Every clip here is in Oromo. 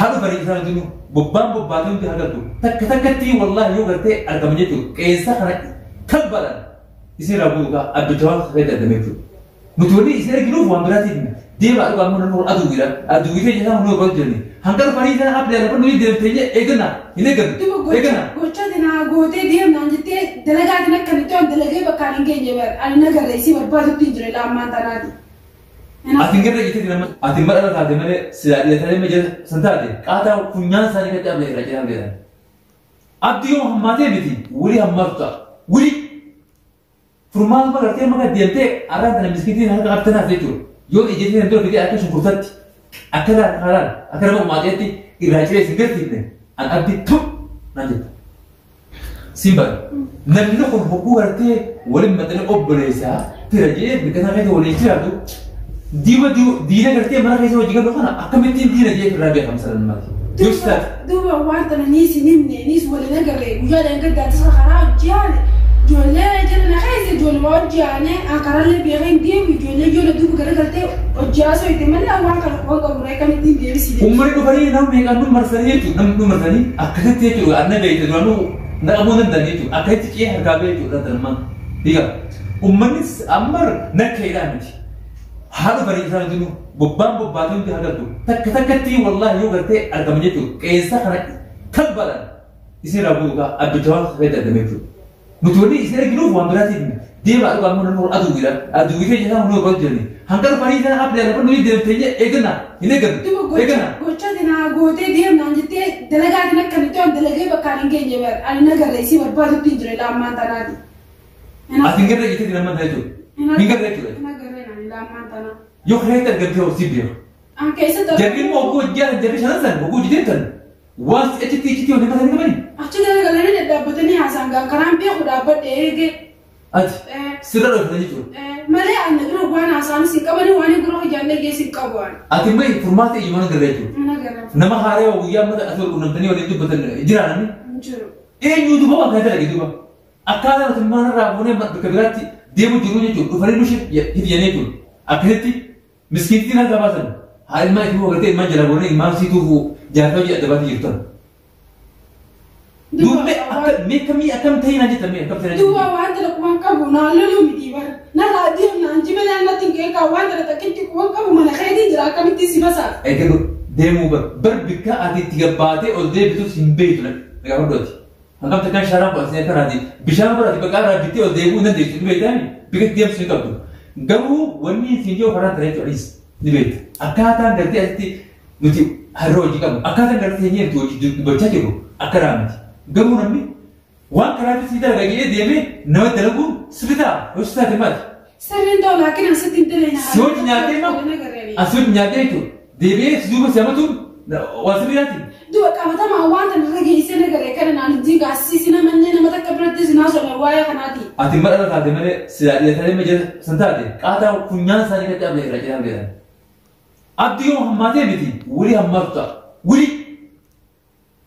Haa dhufanii isaan hundinuu bobbaan bobbaatee hundi haa galtu. Takka takkatti wallaahi yoo gartee argaman jechuudha. Qeensa kana kalbaadhaan isin irraa bu'u kaa abbicha waan keessatti argame jechuudha. Nuti wanni isin arginuuf waan biraatiif miti. Deemaa dhugaa immoo namni aduwwiidha. Aduwwii keenya isaan hunduu barbaadu jirani. Hanga dhufanii isaan abdii lafa nuyi deemteenye eegganna. Hin eeggannu. Duba gocha Eegganna. gocha tana gootee deemnaan jettee dalagaa tana akkamitti waan dalagee bakkaan hin geenye bar ani nagarra isii barbaadutti hin jire laammaan tanaati. Ati hin garra jettee nama ati madhala taate malee silaa dhiira taatee ma jira san taate qaataa funyaan isaanii kan cabne irraa jiran beekan. Abdii yoo hammaatee miti wuli hammaatu ta'a. Wuli furmaatuma gartee maka deemtee arraan tana miskiitiin harka qabtanaaf jechuudha. Yoo ijjetii tan dura fidee akka shunkurtatti akka karaan akka nama umaaxeetti irraa ciree sin garsiifne an abdii tu naan jetta. Siin bara. Namni kun hogguu gartee waliin maxxanee obboleessaa fira jedhee bikka isaa keessa waliin jiraatu diiba diina gartee mana keessa hojii galu kana akkamittiin diina jedhee irraa beekama sadan maati. Yoo si taate. Duuba waan tana niis hin himne niis waliin agarre guyyaa dheengaddaattis karaa hojii haale ijoollee jala na keessa ijoollee hojii haale an karaallee beekee hin deemu ijoollee ijoollee duuba garagaltee hojii haasoo itti malee waan kana waan qabu ree kamittiin deebisii. Uummanni dhufanii nama meeqaan nu marsanii jechuudha. Namni nu marsanii akkasitti jechuudha. Anna beekte duraanuu naqamuu danda'an jechuudha. Akkasitti cee harkaa ba'e jechuudha dhalmaan. Hiika. Uummannis amma nakkeedhaa miti. Haa dhufanii isaan hundinuu bobbaan bobbaatee hundi haa galtu. Takka takkatti wallaahi yoo gartee argaman jechuudha. Qeensa kana kalbaadhaan isin irraa bu'u kaa abbicha waan keessatti argame jechuudha. Nuti wanni isin arginuuf waan biraatiif miti. Deemaa dhugaa immoo namni aduwwiidha. Aduwwii keenya isaan hunduu barbaadu jirani. Hanga dhufanii isaan abdii lafa nuyi deemteenye eegganna. Hin eeggannu. Duba gocha Eegganna. gocha tana gootee deemnaan jettee dalagaa tana akkamitti waan dalagee bakkaan hin geenye bar ani nagarra isii barbaadutti hin jire laammaan tanaati. Ati hin garra jettee nama ta'e jechuudha. Hin garra jechuudha. Nagarra ani laammaan tanaa. Yoo keessa argamtee hojii beeku. An keessatti Jarri immoo hogguu hojii jarri shanan san hogguu hojii deemtan waan achitti achitti waliin matanii qabani. Achi garagalanii dhadhaabbatanii haasaan gaan karaan beeku dhaabbadhe eege. Ati sirra dhooftan jechuudha. Malee ani bira waan haasaan sin qabani waan gurra hojjaallee geessi hin qabu ani. Ati immoo furmaata iyyuu mana garra jechuudha. Nagarra Nama haaraa guyyaa amma asii wal quunnamtanii waliin dubbatan jiraanani. hin jiru. Eenyu duuba waan kana dalage duuba. Akkaataa nuti mana irraa fuunee bakka biraatti deemu jiru jechuudha. Dhufanii nu hidhiyanii jechuudha. Akkasitti miskiittiin harka baasan haa ilmaan itti agartee ilmaan jala goonee ilmaan siituuf jaarsaa hojii adda baatee jirtu tana. Duuba akka mee kamii akkam ta'e naan jettan mee akkam ta'e naan Duuba jettan. waan tana quban qabu naan loluu miti bara. Narraa deemnaan jibana natti hin qeeqaa waan tana takkitti quban qabu mana keetiin jira akkamitti si basaaf. Eegalu deemuu bar bar bikka ati itti gabbaatee ol deebitus hin beektu na gaafa Hangam takkaan shaaraan kun asii akkanaati. Bishaan bara ati baqaa irraa bittee ol deebi'uu hin dandeessu ni beektaa bikka itti deemsu ni qabdu. Garuu wanni isin jiru karaa tana jechuudha ni beekta. Akkaataan gartee asitti nuti har'a hojii qabnu akkaataan gartee teenyee nuti hojii dubbachaa jirru akka irraa miti. Garuu namni waan karaa fi dalagaa jedhee deemee nama dalaguun sirri ta'a hojii taate maali? Sirriin ta'u laakiin asitti hin dalagna. Si hojii nyaatee ma? Asi hojii nyaatee jechuudha. Deebi'ee si duuba si hamatuun waan sirrii naati. Duuba qabatamaa waan tana irra geessee nagaree kana naan hojii gaasisi namannee nama takka biratti sinaa sola waa'ee kanaati. Ati madhala taate malee silaa dhiira taatee ma jira san taate qaataa funyaan isaanii kan cabne irraa jiran beekan. Abdii yoo hammaatee miti wuli hammaatu ta'a. Wuli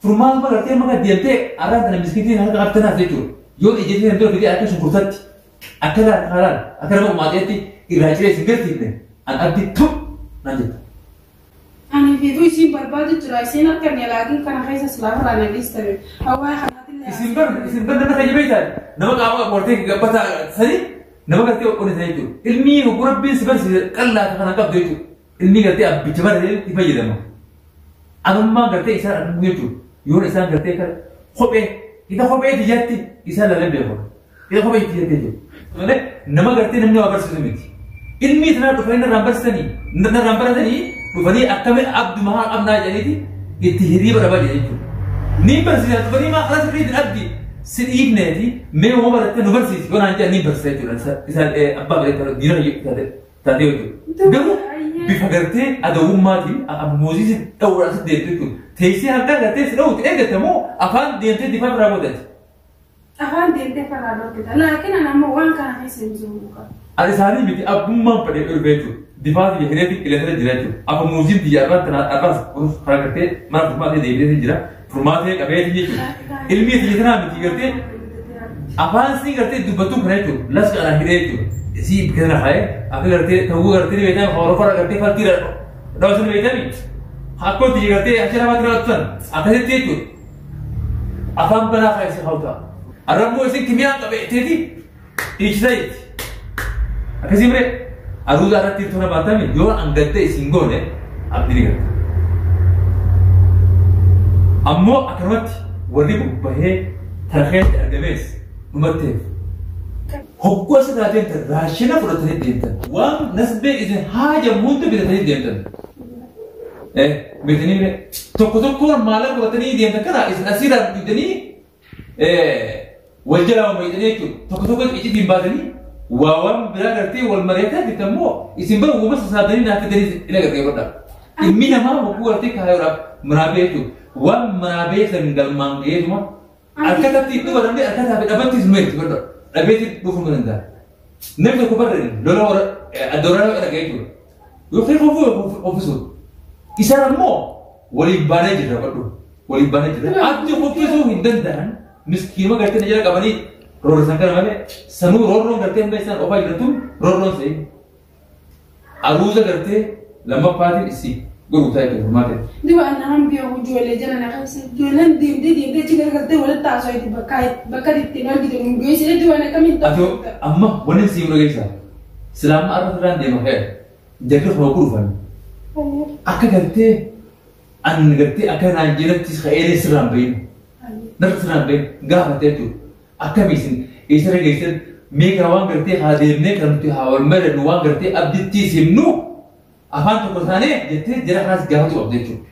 furmaatuma gartee maka deemtee arraan tana miskiitiin harka qabtanaaf jechuudha. Yoo ijjetii tan dura fidee akka shunkurtatti akka karaan akka nama umaaxeetti irraa ciree sin garsiifne an abdii tu naan jetta. Ani fiituu isiin barbaadu jira isiin harka laakiin kana keessa silaa irraa nageessitame. Waa'ee kanaatillee. Isin bar nama keenya beektan nama qaama qortee gabbataa sani nama gartee ol isa jechuudha. Ilmi hogguu rabbiin si barsiise qal'aa kana qabdu jechuudha. Ilmi gartee abbicha barate itti fayyadama. Anummaan gartee isaan arguu jechuudha. Yoon isaan gartee kana kophee ita kophee tiyyatti isaan laleen beeku. Ita kophee tiyyatti jechuudha. Malee nama gartee namni waa barsiisu miti. Ilmi tanaa dhufanii narraan barsiisanii narraan baratanii dhufanii akkami abduma haa qabnaa jedhaniiti itti hiriiba dhabaa jedhe jechuudha. Ni barsiisa dhufanii maa karaa sirriitiin abdi si dhiifneeti mee uuma barattee nu barsiisi yoo naan jedhan ni barsiisa jechuudha. Isaan abbaa baree diina taatee jechuudha. Garuu bifa gartee adawummaatiin muuzii si dhawuudhaan si deemte jechuudha. Teessee harkaa gartee si dhawuutti eeggatte moo afaan deemtee difaa biraa boodatti. Afaan deemtee karaa dhorkita. Laakiin ani ammoo waan kana keessa hin jiru. Ani isaanii miti abbummaan fedhee dhufe jechuudha. Difaa biyya hireetti qilleensarra jira jechuudha. Afa muuziin biyya arraan tana arraas karaa gartee mana furmaatee deebi'ee jira. Furmaatee qabeetii jechuudha. Ilmi biyya tanaa miti gartee afaan sii gartee dubbattuun kana jechuudha. Laska anaa hiree jechuudha. Isii bikka tana kaa'ee akka gartee ta'uu gartee ni beekame horofara gartee faltii dhawsu ni beekame. Akkootti gartee achira baatti raawwatan akkasitti jechuudha. Afaan banaa kan isin hawwata. Arrammoo isin kimiyaan qabeetteeti dhiichisa jetti. Akkasii biree aruuza irratti tola baatame yoo angattee isin goone abdii ni galta. Ammoo akkanumatti warri bobbahee tarkeetti argamees dhumatteef. Hogguu asirraa deemtan raashina fudhatanii deemtan waan nasbee isin haajamu hunda bitatanii deemtan. Bitanii tokko tokkoon maallaqa fudhatanii deemtan kana isin asirraa bitanii wal jalaa maayitanii jechuudha. Tokko tokko icciitiin baatanii waa waan biraa gartee wal mari'ataa jirtan immoo isin bara uumama sassaabdanii naaf fidanii ila gartee godha. Ilmi namaa hogguu gartee kaayuudhaaf manaabee jechuudha. Waan manaabee san galmaan ga'eetuma harkatatti dhufa namni harkataa fi dhabattis nu itti godha. Dhabeetti dhufuu ni danda'a. Namni tokko barre lola warra adda waraana dhaga'ee jechuudha. Yoo fedhe ofuu ofiisuudha. Isaan ammoo waliin baanee jirra godhu. Waliin baanee jirra. Ati uffisuu hin danda'an miskiinuma gartee na jala qabanii roorrisan kana malee sanuu roorroon gartee hunda isaan oofaa jirtu roorroon se'e. Aruuza gartee lammaffaatiin isii gurgurtaa jechuudha furmaatee. Duba anaan beeku ijoollee jala na qabse ijoolleen deemtee deemtee achi garagaltee walitti haasofti bakka bakka ittiin argite nu geessite duba na kamiin Ati amma wanni sii dhageessa. Silaama arra irraan deema ka'e jarri kuma gurgurfan. Akka gartee an gartee akka naan jirattis ka'ee sirraan bahin. Narra sirraan bahin gaafattee jechuudha. Akkami isin eessarra geessan meeqa waan gartee haa deemnee kan nuti haa wal mari'annu waan gartee abdittii simnu afaan tokko taanee jettee jara kanaas gaafatu qabda jechuudha.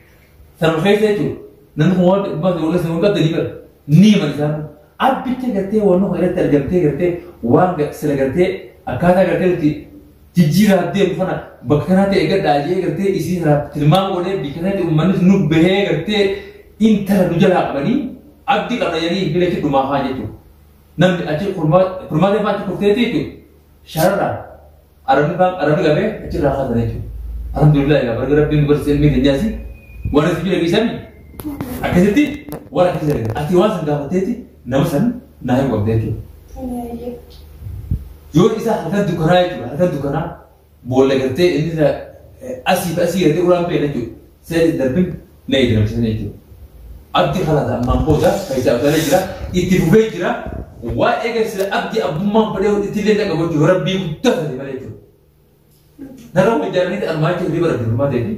Sanuma keessa jechuudha. Namni kun waan wal waan qabdanii bara ni himan isaan. Abbicha gartee waan nuuf irratti argamtee gartee waan sila gartee akkaataa gartee nuti jijjiiraa deemu kana bakka kanaatti eeggadhaa jee gartee isii sana tilmaama godhee biyya kanatti uummannis nu bahee gartee intala nu jalaa qabanii abdii qabna jedhanii filachi dhumaa haa jechuudha. Namni achi furmaatee fa'aa achi kufteeti jechuudha. Shararraa arabni fa'aa arabni qabee achirraa kaasan jechuudha. Alhamdulillah egaa barga rabbiin nu barsiise ilmi keenyaasi waan isin jira keessanii akkasitti waan akkasii argate. Ati waan san gaafatteeti nama san naa himu qabda jechuudha. Yoo isa halkan dukkanaa jechuudha halkan dukkanaa boolla gartee inni asii fi asii gartee uraan beekna jechuudha. Seerri darbin na eegi namtisan jechuudha. Abdii kalaata ammaan booda faayidaa abdaalee jira itti fufee jira waa eegalsila abdii abbummaan fedhee itti illee dhaqa gochuu rabbii guddaa ta'e malee jechuudha. Narra wal ijaaranii armaa jechuun riba rabbi hirmaa ta'eeti.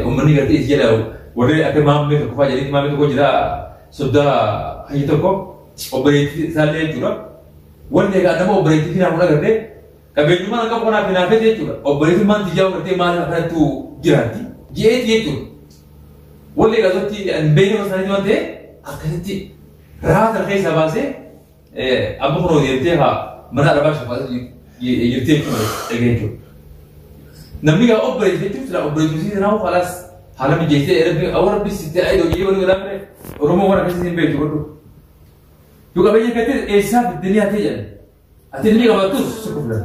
Uummanni gartee isi jala warri akka maammee tokko fa'aa jedhanii maammee tokko jira soddaa hayyi tokko obboleettii isaallee jechuudha. Wanni egaa nama obboleettii fi namoota gartee qabeenyummaan akka kanaaf hin hafeeti jechuudha. Obboleettummaan tiyyaa gartee maal akkanattu jiraatti jeeti jechuudha. Wanni egaa sotti hin beekne isaanii waan ta'eef akkasitti raata keessaa baasee amma kunoo deemtee haa mana arabaa shafaa jirtee jechuudha dhagee jechuudha. Namni egaa obboleessi jechuun sila obboleessi si sanaa khalaas haala mijeessee rabbi awwa rabbi sitti ayidoo jedhee wani godhaa ture Oromoo waan akkasii hin beektu godhu. Yoo qabeenya keetti eessaa fiddanii hatee jedhan. Ati ilmi qabattus si kuflan.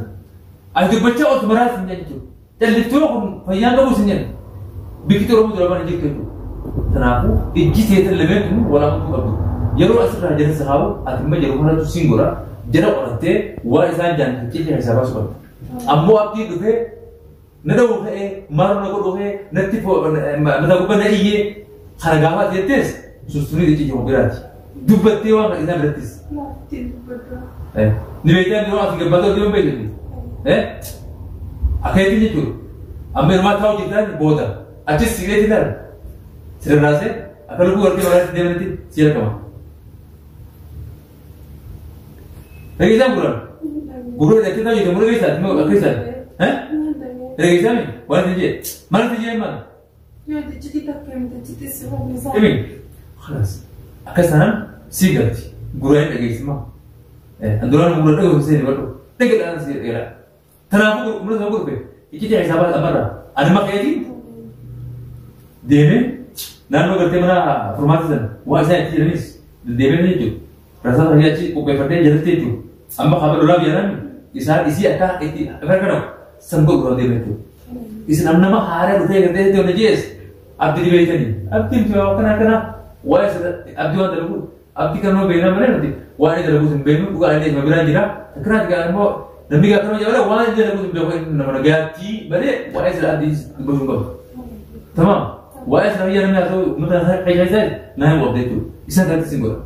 Ati dubbachaa ooltu maraa sin jedhan jechuudha. Calliftuu kun fayyaan qabu sin jedhan. Bikki Oromoo dura bana jirtu jechuudha. Kanaafuu ijji teetan lameen tun wal amantuu qabdu. Yeroo asirraa jala sahabu ati immoo yeroo kanatti siin godha jala qorattee waan isaan jaan ficcee keessaa baasu qabda. Ammoo abdiin dhufee na dha'uu ka'ee maal na godhu ka'ee natti mataa gubbaa na iyyee kana gaafa ati jettees sunsunii ijji jiru biraati. Dubbattee waan kana isaan birattis. Ni beektaa yeroo ati gabbaatoo deemuun beektu. Akka jechuun jechuudha. Amma yeroo taa'u jirtan booda achis sigireetii ta'a. Sirraasee akka lubbuu gartee magaalaatti deemanitti si jalqaba. Dhageessaan gurra. Gurra hidhattee taa'u jirtan gurra keessaa akka isaan. Dhageessaan waan itti jee. Maal itti jee maal? Imi. Khalaas. Akka sanaan si galti. Gurra hin dhageessimaa. Duraan gurra dhaga'u seeni badhu. Dhaga'aan si dhaga'aa. Kanaafuu gurra sana gurbe. Iccitii isaa baasa amarra. Ani maqeetii deemee naannoo gartee mana furmaata sana waan isaan itti jedhanis deemee jechuudha. Rasaa sana achi qopheeffatee jalatti jechuudha. Amma kaaba lolaa biyya isaan isii akka itti akka kana san godhu deemee jechuudha. Isin amma nama haaraa dhufee gartee itti hojii jees abdii beektanii abdiin tuyaa akkana akkana waa'ee abdii waan dalagu abdii kan nama beekna malee nuti waan inni dalagu hin beeknu dhugaa inni biraan jira. Akkanaati gaa immoo namni gaa kanuma jabala waan inni dalagu hin beeku nama nagaatti malee waa'ee sila abdii dubbachuu hin qabu. Tamaam. Waa'ee sana biyya namni haasa'u uummata keessa naa hin qabde jechuudha. Isaan kanatti sin godha.